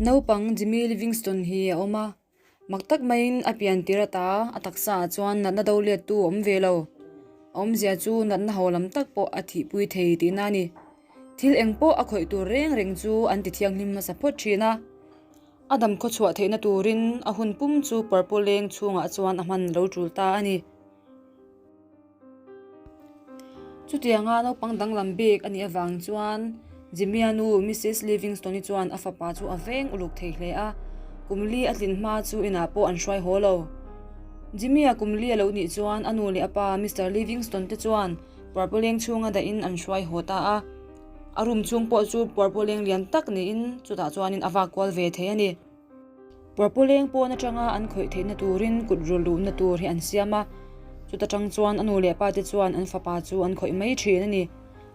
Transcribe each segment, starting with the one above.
Naupang Jimmy Livingstone hi a awm a, mak tak maiin a pian tir ata a taksa ah chuan natna do let tu a awm ve lo. A awmzia chu natna ho lam tak pawh a thihpui thei tihna a ni. Thil eng pawh a khawih tur reng reng chu an ti thianghlim hmasa phawt thin a. A dam khawchhuah theihna turin a hun pum chu purple leng chhungah chuan a hman lo tul ta a ni. Chutianga naupang danglam bik a nih avang chuan Jimmy-a nu Missus Livingstone-i chuan a fapa chu a veng uluk thei hle a, kum li a tlin hma chu inah pawh an hruai haw lo. Jimmy-a kum li a lo nih chuan a nu leh a pa Mister Livingstone te chuan puarpawleng chhunga dahin an hruai haw ta a. A room chhung pawh chu puarpawleng lian tak niin chutah chuanin a vak kual ve thei a ni. Puarpawleng pawn atanga an khawih theihna turin kut rul luhna tur hi an siam a, chuta tang chuan a nu leh pa te chuan an fapa chu an khawih mai thin a ni.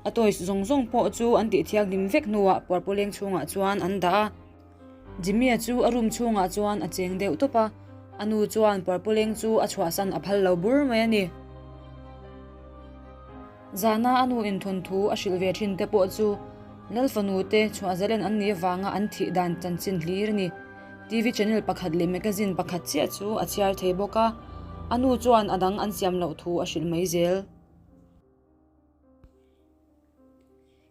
A toys zawng zawng pawh chu an tih thianghlim vek hnuah puarpawleng chhungah chuan an dah a. Jimmy-a chu a room chhungah chuan a cheng deuh tawp a, a nu chuan puarpawleng chu a chhuahsan a phal lo bur mai a ni. Zana a nu inthawn thu a hrilh ve thin te pawh chu Lal fanu te chhuah zalen an nih avanga an thih dan chanchin hlir a ni. TV channel pakhat leh magazine pakhat chiah chu a chhiar thei bawk a, a nu chuan a dang an siam loh thu a hrilh mai zel.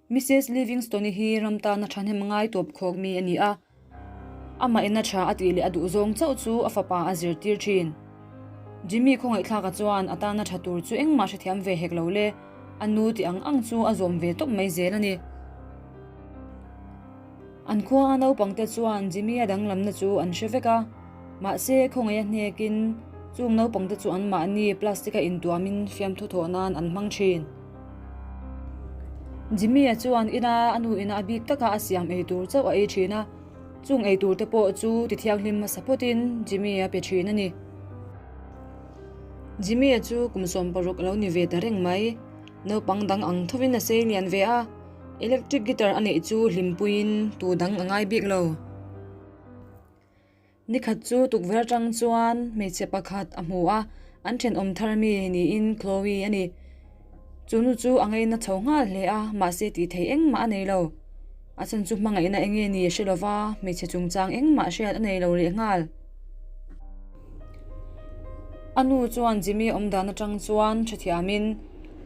Missus Livingstone-i hi ram tana thahnem ngai tawp khawk mi a ni a. Amah ina tha a tih leh a duh zawng chauh chu a fapa a zirtir thin. Jimmy khawngaihthlaka chuan a tana tha tur chu engmah hrethiam ve hek lo le, a nu tih ang ang chu a zawm ve tawp mai zel a ni. An khua a naupangte chuan Jimmy-a danglamna chu an hre vek a, mahse khawngaih a hnekin chung naupangte chu anmahni plastic-a intuamin fiamthu thawh nan an hmang thin. Jimmy-a chuan ina a nu ina a bik taka a siam ei tur chauh a ei thin a, chung ei tur te pawh chu ti thianghlim hmasa phawtin Jimmy-a pe thin a ni. Jimmy-a chu kum 16 a lo ni ve ta reng mai. Naupang dang ang thovin a sei lian ve a, electric guitar a neih chu hlimpuiin tu dang a ngai bik lo. Nikhat chu tukverh atang chuan hmeichhe pakhat a hmu a, an thenawm thar mi niin Chloe a ni. Chu nu chu a ngaina chho nghal hle a, mahse tih theih engmah a nei lo. A chhan chu hmangaihna eng nge ni a hre lova, hmeichhe chungchang engmah hriat a nei lo leh nghal. A nu chuan Jimmy awmdan atang chuan hrethiamin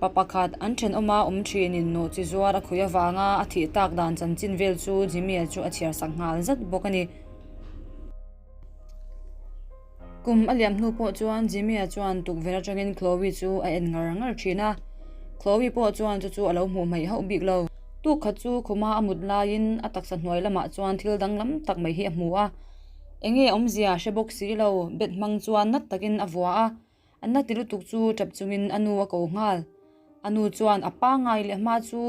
pa pakhat an thenawma awm thinin nawhchi zuar a khawi avanga a thih tak dan chanchin vel chu Jimmy-a chu a chhiar sak nghal zat bawk a ni. Kum a liam hnu pawh chuan Jimmy-a chuan tukverh atangin Chloe chu a en ngar ngar thin a, Chloe pawh chuan chu chu a lo hmuh hmaih hauh bik lo. Tuk khat chu khuma a mut laiin a taksa hnuai lamah chuan thil danglam tak mai hi a hmu a, eng nge awmzia hre bawk si lo, bed hmang chuan nat takin a vua a, a na ti lutuk chu tap chungin a nu a ko nghal. A nu chuan a pangngai leh hma chu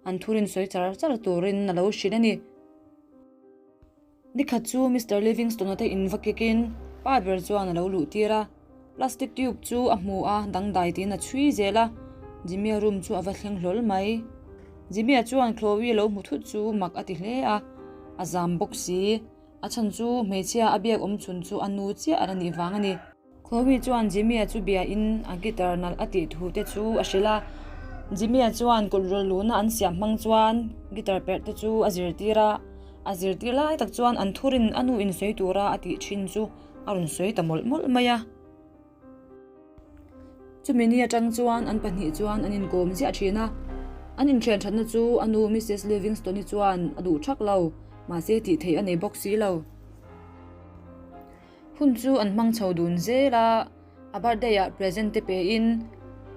an thurin sawi char char turin a lo hrilh a ni. Nikhat chu Mister Livingstone-a te in va kikin pa ber chuan a lo luh tir a, plastic tube chu a hmu a, dangdai tiin a chhui zel a, Jimmy-a room chu a va thleng hlawl mai. Jimmy-a chuan Chloe a lo hmu thut chu mak a ti hle a, a zam bawk si. A chhan chu hmeichhia a biak awm chhun chu a nu chiah a la nih vang a ni. Chloe chuan Jimmy-a chu bia in a guitar nalh a tih thu te chu a hrilh a. Jimmy-a chuan kut rawl luhna an siam hmang chuan guitar perh te chu a zirtir a. A zirtir lai tak chuan an thurin a nu in sawi tura a tih thin chu a rawn sawi ta mawlh mawlh mai a. Chumi ni atang chuan an pahnih chuan an inkawm ziah thin a. An inthian thatna chu a nu Missus Livingstone-i chuan a duh thak lo, mahse tih theih a nei bawk si lo. Hun chu an hmang chho dun zel a, a birthday ah present te pe in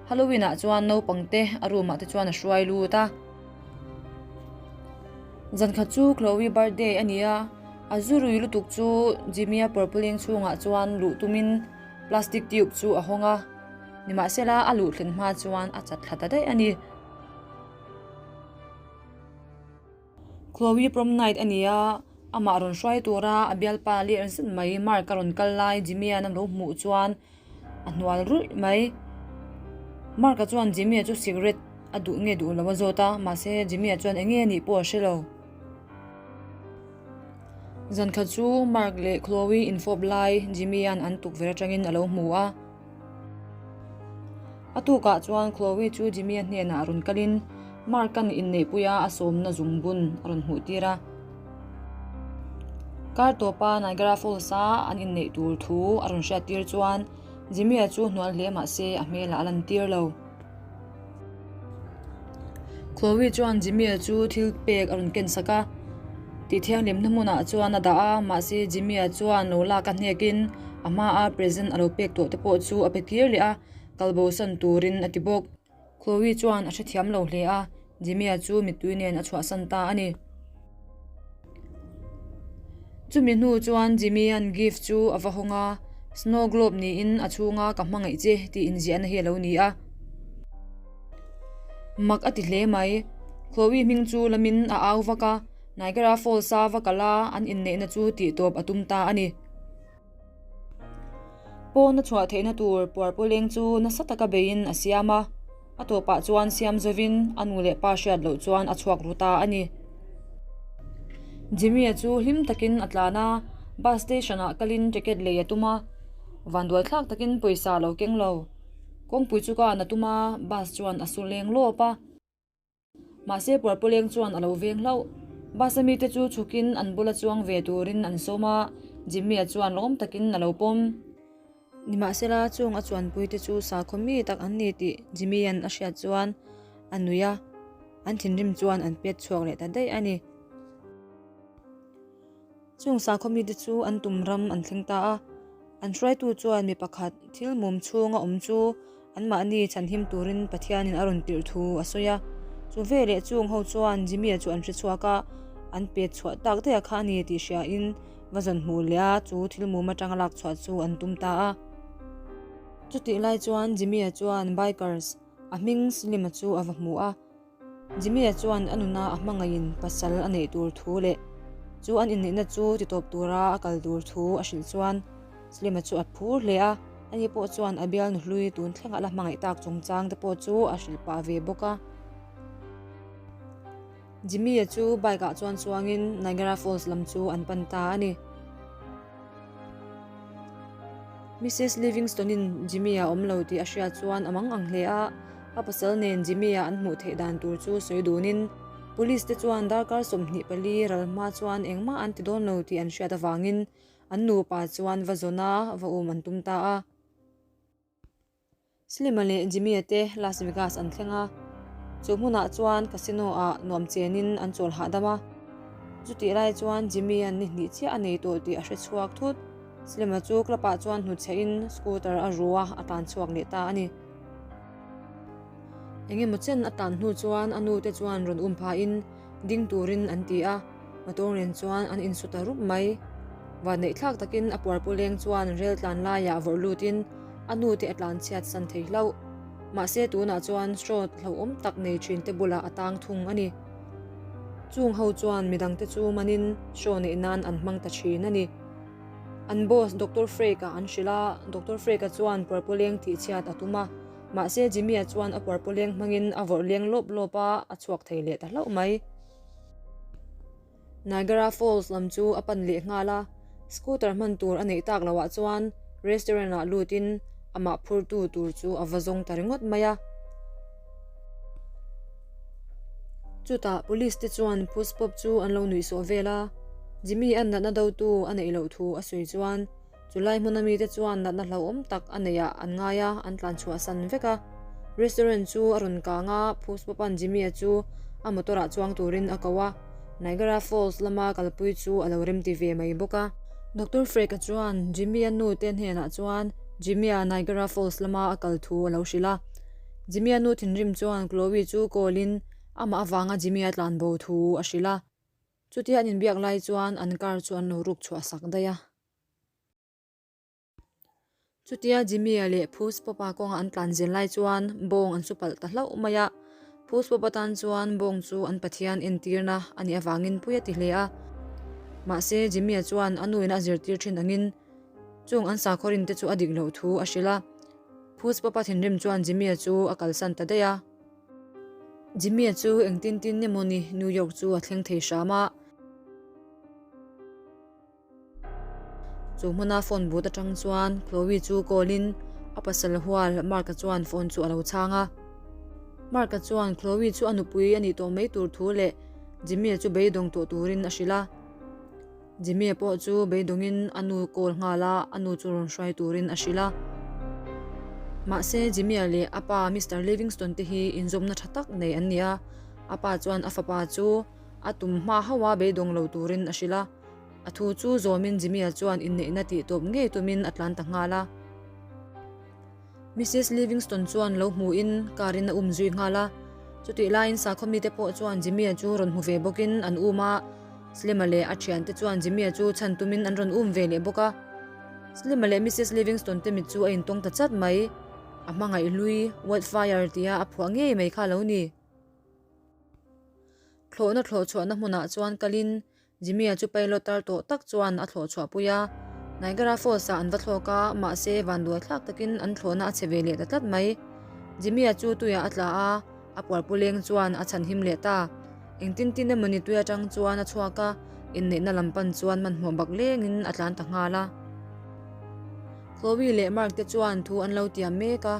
Halloween ah chuan naupang te a room ah te chuan a hruai lut a. Zan khat chu Chloe birthday a ni a, a zu rui lutuk chu Jimmy-a purpling chhungah chuan luh tumin plastic tube chu a hawng a, nimahsela a luh thlen hma chuan a chat thla ta daih a ni. Chloe prom night a ni a, amah rawn hruai tura a bialpa leh zet mai Mark a rawn kal lai Jimmy-a'n a lo hmuh chuan a hnual ruih mai. Mark-a chuan Jimmy-a chu cigarette a duh nge duh lo a zawt a, mahse Jimmy-a chuan eng nge anih pawh a hre lo. Zan khat chu Mark leh Chloe infawp lai Jimmy-a'n an tukverh atangin a lo hmu a. A tukah chuan Chloe chu Jimmy-a hnenah rawn kalin Mark-a'n inneihpuia a sawmna zungbun a rawn hmuhtir a. Kar tawpa Niagara Falls-a an inneih tur thu a rawn hriattir chuan Jimmy-a chu hnual hle mah se a hmelah a lantir lo. Chloe chuan Jimmy-a chu thil pek a rawn ken sak a, tih thianghlimna hmunah chuan a dah a, mahse Jimmy-a chuan lo lak a hnekin a hmaa present a lo pek tawh te pawh chu a pe kir leh a, kalbosan turin a ti bawk. Chloe chuan a hrethiam lo hle a, Jimmy-a chu mittui nen a chhuahsan ta a ni. Chumi hnu chuan Jimmy-a'n gift chu a va hawng a, Snow globe niin a chhunga ka hmangaih che tih inziahna hi a lo ni a. Mak a ti hle mai. Chloe hming chu lamin a au vak a, Niagara Falls-a va kal a an inneihna chu tihtawp a tum ta a ni. Pawn a chhuah theihna tur puarpawleng chu nasa taka beiin a siam a, a tawpah chuan siam zovin a nu leh pa hriat loh chuan a chhuak ru ta a ni. Jimmy-a chu hlim takin a tlan a, bus station ah kalin ticket lei a tum a, vanduai thlak takin pawisa a lo keng lo. Kawngpui chu ka an a tum a, bus chuan a su leng lawp a. Mahse Puarpawleng chuan a lo veng hlauh. Bus a mite chu chhukin an bula chuang ve turin an sawm a, Jimmy-a chuan lawm takin a lo pawm. Nimahsela chung a chuanpuite chu sakhaw mi tak an ni tih Jimmy-a'n a hriat chuan a nui a, an thinrim chuan an pet chhuak leh ta daih a ni. Chung sakhaw mite chu an tum ram an thleng ta a, an hruaitu chuan mi pakhat thil mum chhunga awm chu anmahni chhanhim turin Pathianin a rawn tirh thu a sawi a. Chu veleh chung ho chuan Jimmy-a chu an hre chhuak a, an pet chhuah tak daih a kha a ni tih hriain va zawn hmuh leh a, chu thil mum atanga lak chhuah chu an tum ta a. Chutih lai chuan Jimmy-a chuan bikers a hming Slim-a chu a va hmu a. Jimmy-a chuan a nuna a hmangaihin pasal a neih tur thu leh chu an inneihna chu titawp tura a kal tur thu a hrilh chuan Slim-a chu a phur hle a, ani pawh chuan a bialnu hlui tun thlengah la hmangaih tak chungchang te pawh chu a hrilh pah ve bawk a. Jimmy-a chu bike-ah chuan chuangin Niagara Falls lam chu an pan ta a ni. Missus Livingstone-in Jimmy-a awm lo tih a hriat chuan a mang ang hle a, a pasal nen Jimmy-a an hmuh theih dan tur chu sawi dunin Police te chuan darkar 24 ral hma chuan engmah an ti dawn lo tih an hriat avangin an nupa chuan va zawn a, va um an tum ta a. Slim-a leh Jimmy-a te Las Vegas an thleng a, chu hmunah chuan casino-ah nuam chenin an chawl hahdam a. Chutih lai chuan Jimmy-a'n ni hnih chiah a nei tawh tih a hre chhuak thut. Slim-a chu club-ah chuan hnutchhehin scooter a ru a, a tlan chhuak leh ta a ni. Eng emaw chen a tlan hnu chuan a nute chuan rawn um phahin ding turin an ti a, motor nen chuan an insu ta rup mai. Vanneihthlak takin a puarpawleng chuan rel tlan laiah vawrh lutin a nute a tlan chhiat san thei hlauh. Mahse tunah chuan hrawt hlauhawm tak nei thinte bulah a tang thung a ni. Chung ho chuan midangte chu manin hraw neih nan an hmang ta thin a ni. An boss Doctor Frake-a an hrilh a, Doctor Frake-a chuan puarpawleng tihchhiat a tum a. Mahse Jimmy-a chuan a puarpawleng hmangin a vawrh leng lawp lawp a, a chhuak thei leh ta hlauh mai. Niagara Falls lam chu a pan leh nghal a, scooter hman tur a neih tak loh ah chuan restaurant ah lutin amah phurtu tur chu a va zawng ta ringawt mai a. Chutah police te chuan Puss Pop chu an lo nuihsawh vel a, Jimmy-a'n natna dotu a neih loh thu a sawi chuan Chulai hmuna mite chuan natna hlauhawm tak a neihah an ngai a, an tlan chhuahsan vek a. Restaurant chu a rawn kang a, Phus Papa'n Jimmy-a chu a motor-ah chuang turin a ko a, Niagara Falls lama kalpui chu a lo remti ve mai bawk a. Doctor Frake-a chuan Jimmy-a nute hnenah chuan Jimmy-a Niagara Falls lama a kal thu a lo hrilh a. Jimmy-a nu thinrim chuan Chloe chu call-in amah avanga Jimmy-a tlanbo thu a hrilh a. Chutia an inbiak lai chuan an car chu an lo ruk chhuah sak daih a. Chutia Jimmy-a leh Phus Papa kawnga an tlan zel lai chuan bawng an su palh ta hlauh mai a. Phus Papa tan chuan bawng chu an Pathian entirna a nih avangin pui a ti hle a. Mahse Jimmy-a chuan a nuin a zirtir thin angin chung an sakhaw rin te chu a dik loh thu a hrilh a. Phus Papa thinrim chuan Jimmy-a chu a kalsan ta daih a. Jimmy-a chu engtin tin emaw ni New York chu a thleng thei hram a. Chu hmuna phone booth atang chuan Chloe chu call in A pasal hual Mark-a chuan phone chu a lo chhang a. Mark-a chuan Chloe chu a nupui a nih tawh mai tur thu leh Jimmy-a chu beidawng tawh turin a hrilh a. Jimmy-a pawh chu beidawngin a nu call nghal a, a nu chu rawn hruai turin a hrilh a. Mahse Jimmy-a leh a pa Mister Livingstone te hi inzawmna tha tak nei an ni a, a pa chuan a fapa chu a tum hma hauh a beidawng lo turin a hrilh a. A thu chu zawmin Jimmy-a chuan inneihna tih tawp ngei tumin a tlan ta nghal a. Missus Livingstone chuan lo hmuin car in a um zui nghal a. Chutih laiin sakhaw mite pawh chuan Jimmy-a chu rawn hmu ve bawkin an um a. Slim-a leh a thiante chuan Jimmy-a chu chhan tumin an rawn um ve leh bawk a. Slim-a leh Missus Livingstone te mit chu a intawng ta chat mai. A hmangaih hlui, Wildfire tia a phuah ngei mai kha a lo ni. Thlawhna thlawh chhuahna hmunah chuan kalin Jimmy-a chu pilot tar tawh tak chuan a thlawh chhuah pui a. Niagara Falls-ah an va thlawk a, mahse vanduai thlak takin an thlawhna a chhe ve leh ta tlat mai. Jimmy-a chu tuiah a tla a, a puarpu leng chuan a chhan him leh ta. Engtin tin emawni tui atang chuan a chhuak a, inneihna lam pan chuan hmanhmawh bak lengin a tlan ta nghal a. Chloe leh Mark te chuan thu an lo tiam mek a,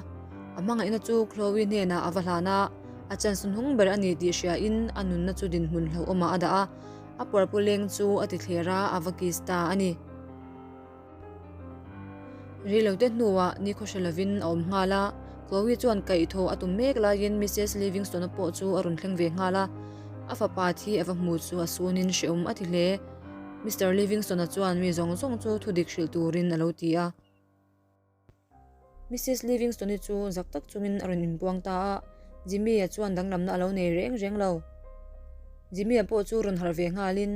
a hmangaihna chu Chloe hnenah a va hlan a, a chance hnung ber a ni tih hriain a nunna chu dinhmun hlauhawmah a dah a, a puarpu leng chu a ti thler a, a va kiss ta a ni. Reilote hnuah nikhaw hre lovin a awm nghal a, Chloe chuan kaihthawh a tum mek laiin Missus Livingstone-a pawh chu a rawn thleng ve nghal a, a fapa thi a va hmu chu a sunin hrehawm a ti hle. Mister Livingstone-a chuan mi zawng zawng chu thudik hrilh turin a lo ti a. Missus Livingstone-i chu zak tak chungin a rawn inbuang ta a, Jimmy-a chuan danglamna a lo nei reng reng lo. Jimmy-a pawh chu rawn harh ve nghalin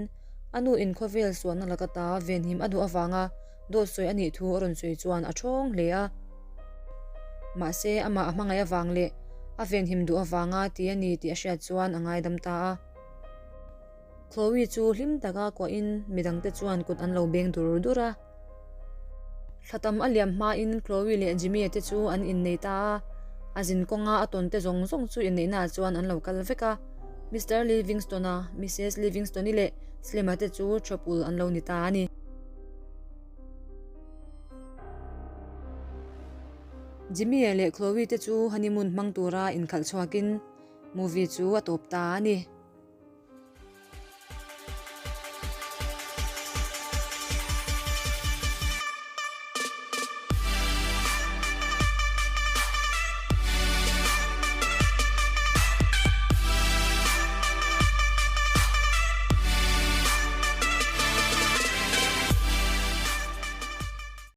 a nu in khawvel sualna laka ta venhim a duh avanga dawt sawi a nih thu a rawn sawi chuan a thawng hle a. Mahse, amah a hmangaih avang leh a venhim duh avanga ti a ni tih a hriat chuan a ngaidam ta a. Chloe chu hlim taka kuahin midangte chuan kut an lo beng dur dur a. Thla tam a liam hmain Chloe leh Jimmy-a te chu an innei ta a, a zin kawnga a tawnte zawng zawng chu inneihnaah chuan an lo kal vek a. Mister Livingstone-a, Missus Livingstone-i leh Slim-a te chu thawpul an lo ni ta a ni. Jimmy-a leh Chloe te chu honeymoon hmang tura inkhalh chhuakin movie chu a tawp ta a ni.